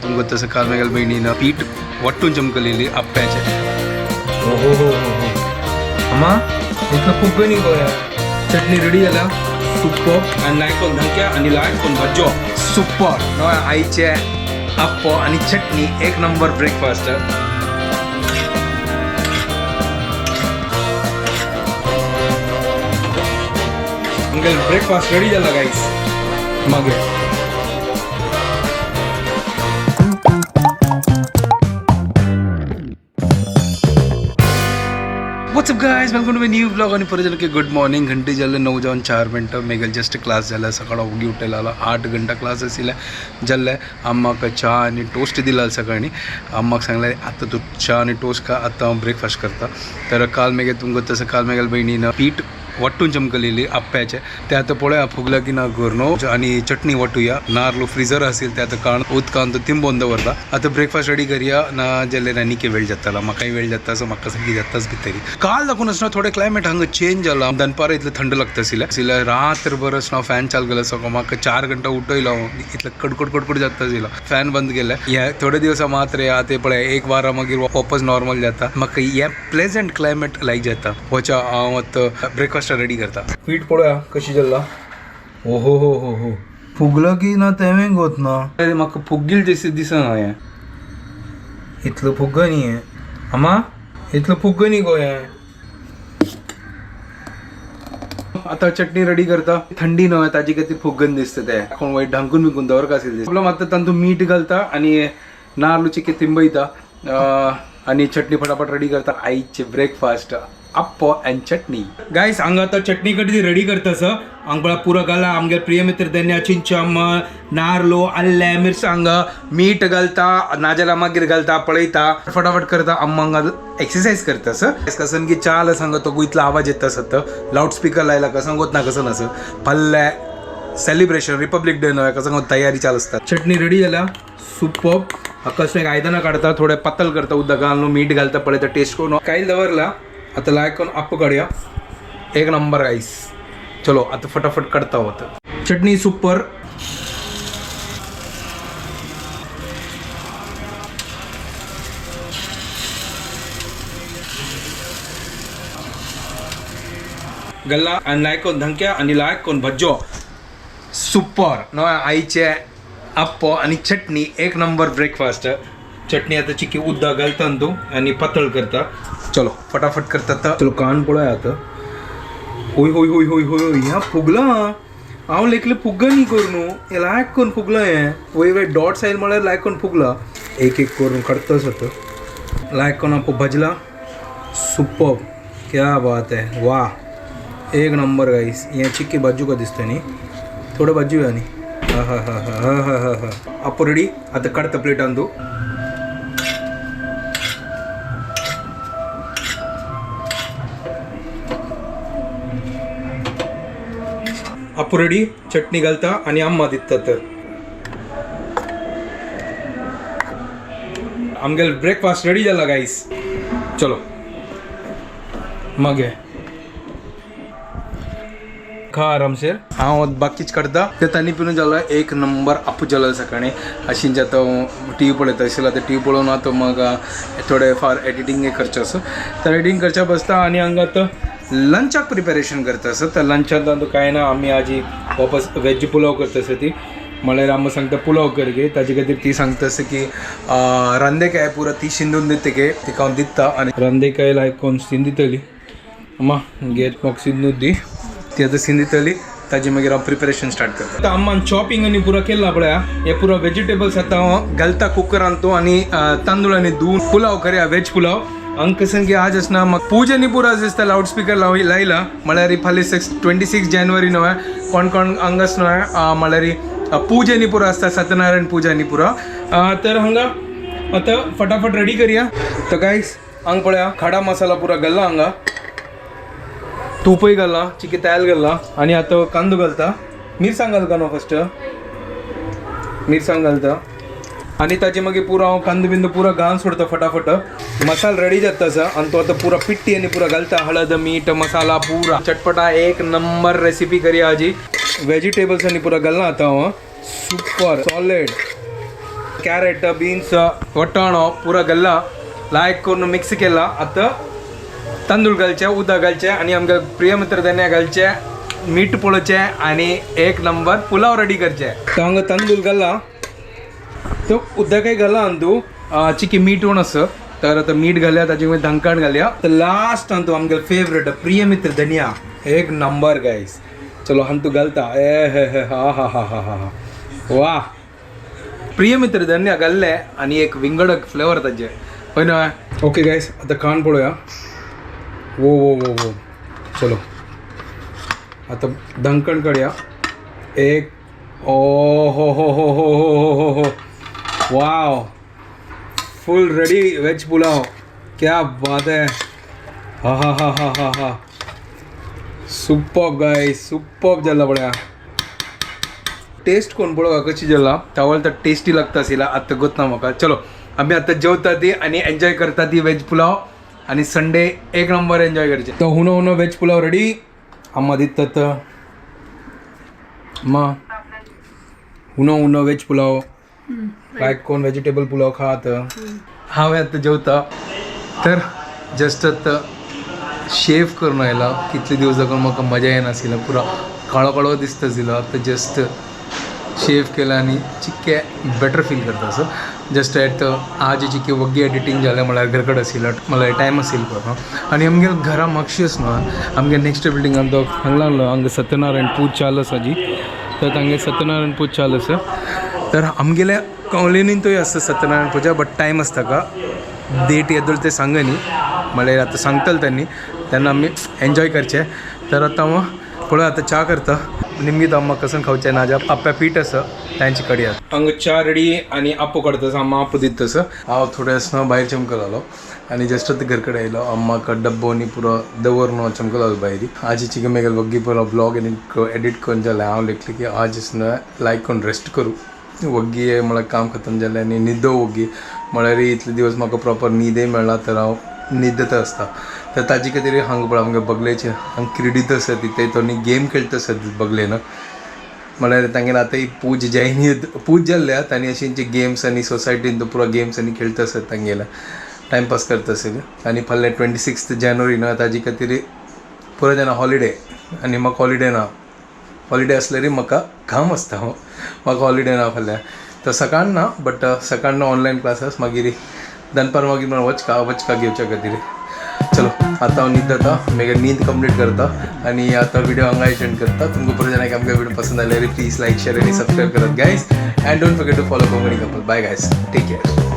तुमकां तसं काल मेगेल्या बहिणीनं पीठ वाटून चमकलेली आप्याचे. हो हो हो हो हो, अम्मा इतलं फुगणी गोया. चटणी रेडी झाला, सुपर. आणि लायक धमक्या आणि लायक कोण भज्जो, सुपर. आईचे आप्पो आणि चटणी, एक नंबर ब्रेकफास्ट. ब्रेकफास्ट रेडी झाला गाईस. मागे what's up guys, welcome to my new blog. आणि परत की गुड मॉर्निंग. घंटे झाले 9 जाऊन 4 मिनटं. मेगल जस्ट क्लास झाला. सकाळ उगी उठायला आला. 8 घंटा क्लास असेल जाल्ले. अम्माक चहा आणि टोस्ट दिला सकाळी. अम्माक सांगले, आता तू चहा आणि टोस्ट खा, आता हांव ब्रेकफास्ट करता. तर काल मेगे तुमकां तसं काल मेगेल्या बहिणीनं पीठ वाटून चमकलेली आप्याचे, ते आता पळया फुगला की ना करून आणि चटणी वाटूया. नारलो फ्रीजर असेल ते आता काण उदकान तो तिंबोन दवरता. आता ब्रेकफास्ट रेडी करूया ना जाल्यार आनीक वेळ जाताला. म्हाकाय वेळ जाता, सो म्हाका सारकी जाताच भितरी. काल दाखोवन आसना थोडें क्लायमेट हांगा चेंज जाला. दनपार इतलें थंड लागता आशिल्लें आशिल्लें. रात्रभर आसना फॅन चालू केला. सगळो म्हाका 4 घंटा उठयलो हांव. इतलें कडकड कडकड जाता आशिल्लो. फॅन बंद केलें. हे थोडे दिवसा मात्र हे आतां पळय एक वारा मागीर वापस नॉर्मल जाता. म्हाका हें प्लेजंट क्लायमेट लायक जाता. वचा हांव आतां ब्रेकफास्ट रेडी करता. पीठ पळोवया कशी जाल्ला. ओ हो हो हो हो, फुगलं की ना तेवें गोत ना. अरे म्हाका फुगील जशें दिसना हें. इतलं फुग्ग न्ही हें. अम्मा, इतलं फुग्ग न्ही गो हें. आता चटणी रेडी करता. थंडी न्हय, ताजे खातीर फुग्गन दिसता ते. कोण वयर ढांकून बिकून दवर आशिल्लें दिसता. आतां तातूंत मीठ घालता आणि नारलूची तिंबयता आणि चटणी फटाफट रेडी करता. आईचे ब्रेकफास्ट आप्पो अँड चटणी. गायस, हांगा आतां चटणी कडी रेडी करता. सर हांगा पळय पुरो घाला. आमगे प्रिय मित्र धन्या, चिंचम, नारलो, आल्लें, मिरसांग, मीठ घालता. नाजाल्यार मागीर घालता, पळयता, फटाफट करता. अम्मा हांगा एक्सरसाइज करता. सर कसन की चाल सांग तो इतलो आवाज येता सत. लाउड स्पीकर लायला कसं गोत ना कसं नसं पल्ले सेलिब्रेशन रिपब्लिक डे न्हय कसं तयारी चालू असता. चटणी रेडी जाल्या, सुपर. कसं एक आयदनां काडता, थोडें पातळ करता, उदक घालून मीठ घालता, पळयता टेस्ट करून. कायल दवरला. आता लायक करून आप्पो काडया. एक नंबर गाईस. चलो आता फटाफट काढता होतं. चटणी सुपर. गल्ला आणि लायक कोण धमक्या आणि लायक कोण भज्जो, सुपर. न्हय आईचे आप्पो आणि चटणी, एक नंबर ब्रेकफास्ट. चटणी आता चिकी उदक घालता तूं आणि पातळ करता. चलो फटाफट करता. आता चलो कान पळय आता. होय होय होय होय होय, ह्या फुगला. हांव लेखले फुग्ग न्ही करून न्हू, हें लायक करून फुगलां. हें वयर वयर डॉट्स आयल म्हळ्यार लायक करून फुगला. एक एक करून काडताच आतां. लायक करून आप्पो भजला, सुपर. क्या बात है, वा, एक नंबर गाईस. हें चिक्की बाजू का दिसता न्ही, थोडं बाजू न्ही. हा हा हा हा हा हा हा, आप्पो रेडी. आतां काडता प्लेटान तूं. आप्पो रेडी, चटणी घालता आणि आम्मा दिता. तर आमगेल ब्रेकफास्ट रेडी जाला गाईस. चलो मग खा आरामशीर. हांव बाकीच करता ते तांणी पिवन जाला. एक नंबर आप्पो जाला. सकाळी अशींच आतां टी व्ही पळयता आशिल्लो. आतां टी व्ही पळोवन आतां मग थोडे फार एडिटींग करचें आसा, तर एडिटींग करच्या बसता. आनी हांगा आतां लंचाक प्रिपेरेशन करता आसा. तर लंचाक तातूंत कांय ना, आमी आजी वापस वेज पुलाव करता आसा. ती म्हळ्यार आमी सांगता पुलाव कर गे. ताजे खातीर ती सांगता आसा की रांदेकाय पुरो ती शिंदून दिता गे. तिका हांव दिता आनी रांदेकाय लायक कोण शिंदितली. अम्मा घेत म्हाका शिंदून दी. ती आतां शिंदितली, ताजे मागीर हांव प्रिपेरेशन स्टार्ट करता. आतां अम्मान चॉपिंग आनी पुरो केला पळया. हे पुरो वेजिटेबल्स आतां हांव घालता कुकरान तो आनी तांदूळ आनी धुवून पुलाव करया, वेज पुलाव. हांगा कसन की आज आसना म्हाका पूजा न्ही पुरो दिसता. लावड स्पीकर लायला म्हळ्यार फाल्यां 26 जानेवारी न्हय. कोण कोण हांगाच न्हय म्हळ्यार पूजा न्ही पुरो आसता, सत्यनारायण पूजा न्ही पुरो. तर हांगा आतां फटाफट रेडी करया. तर गायस, हांगा पळया खडा मसाला पुरो घालला. हांगा तूपय घालला, चिकी तेल घालला आनी आतां कांदो घालता. मिरसांग घालता न्हू फस्ट, मिरसांग घालता आनी ताजे मागीर पुरो हांव कांदो बिंदो पुरो घालून सोडता. फटाफट मसाला रेडी जाता आसा आनी तो आतां पुरो पिट्टी आनी पुरो घालता. हळद, मीठ, मसाला पुरा चटपटा. एक नंबर रेसिपी करया आजी. वेजिटेबल्स आनी पुरो घालना आतां हांव. Super solid. कॅरेट, बीन्स, वटाणो पुरा घालला, लायक करून मिक्स केला. आता तांदूळ घालचे, उदक घालचे आणि आमगे प्रियमित्र धन्या घालचे, मीठ पळोवचें आणि एक नंबर पुलाव रेडी करचे. तर हांगा तांदूळ घाला, तो उदकय घाला अंदू चिकी मीठ कोण आसा. तर आता मीठ घालया, ताजे मागीर धंकाण घालया. तर लास्ट अंतू आमगे फेवरेट प्रियमित्र धनिया, एक नंबर गायस. चलो हंतू घालता. ए हे हे, हा हा हा हा हा, वा. प्रियमित्र धनिया घाल्ले आणि एक विंगड फ्लेवर ताजे हय न्हय. ओके गायस, आता खाण पळोवया. वो वो वो वो, चलो आता धंकण काढूया एक. ओ हो हो हो हो हो हो हो, वाव, फुल रेडी वेज पुलाव. क्या बात है. हा हा हा हा हा हा, सुपर गाईस, सुपर जाला पळया. टेस्ट कोण पळोवया कशी जाला. तावळ तर टेस्टी लागता आशिल्ला, आतां गोत ना म्हाका. चलो आमी आतां जेवता ती आणि एन्जॉय करता ती वेज पुलाव आणि संडे एक नंबर एन्जॉय करचे. तो हुनो हुनो वेज पुलाव रेडी. अम्मा दितात मा हुनो हुनो वेज पुलाव. लायक कोण व्हेजिटेबल पुलाव खात. हांवें आतां जेवता. तर जस्ट आतां शेव करून आयला. कितले दिवस दाखोवन म्हाका मजा येनाशिल्ला, पुरा काळो काळो दिसता आशिल्लो. आतां जस्ट शेव केला आनी चिक्के बेटर फील करता असं. जस्ट एट आज चिके वग्गी एडिटींग जालें, म्हळ्यार घर कडेन आशिल्लो, म्हळ्यार टायम आशिल्लो पळय. आनी आमगे घरा मागशीच न्हू, आमगे नेक्स्ट बिल्डिंगान तो हांगा लागलो, हांगा सत्यनारायण पूज चालू आसा जी. तर तांगे सत्यनारायण पूज चालू आसा. तर आमगेल्या कॉलनींतूय आसता सत्यनारायण पुजा, बट टायम आसता का डेट येदोळ ते सांग न्ही, म्हळ्यार आतां सांगतले त्यांनी, तेन्ना आमी एन्जॉय करचे. तर आतां हांव पळय आतां च्या करता. निमगीत अम्मा कसन खावचें ना, आप्या पीठ आसा तांची कडी. आसा हांगा च्या रेडी आनी आपो काडता, अम्मा आपो दिता तसं. हांव थोडें आसतना भायर चमको जालो आनी जस्ट आतां घर कडेन आयलो. अम्माक डब्बो न्ही पुरो दवर चमको जालो भायर. आजी चिकन मेगेल वग्गी पुरो ब्लॉग एडिट करून जालें. हांव लेखलें की आज आसतना लायक करून रेस्ट करूं वग्गी, म्हळ्यार काम खतम जालें आनी न्हिदो वग्गी. म्हळ्यार इतले दिवस म्हाका प्रॉपर न्हीदय मेळना, तर हांव न्हिदत आसता. तर ताजे खातीर हांगा पळय आमगे बगलेचे हांगा क्रिडीत आसा, ती तो गेम खेळटा आसा बगलेन. म्हळ्यार तांगेले आतां पूज जैनी पूज जाल्ल्या तांणी अशी गेम्स आनी सोसायटीन तो पुरो गेम्स आनी खेळटा आसत, तांगेले टायमपास करता आसले. आनी फाल्यां 26 जानेवारी न्हू, ताजे खातीर पुरो जाणा हॉलिडे. आनी म्हाका हॉलिडे ना. हॉलिडे आसल्यार म्हाका काम आसता. म्हाका हॉलिडे ना फाल्यां. तर सकाळ ना, बट सकाळ ऑनलायन क्लासीस, मागीर दनपार मागीर वचका वचका घेवच्या खातीर. चलो आतां हांव न्हिदता, मागीर न्हीद कंप्लीट करता आनी आतां व्हिडिओ हांगा एंड करता. तुमकां परत जाल्यार आमकां व्हिडिओ पसंत आल्यार प्लीज लायक, शेअर आनी सबस्क्रायब करात guys, and don't forget to follow Konkani Couple. Bye guys, take care.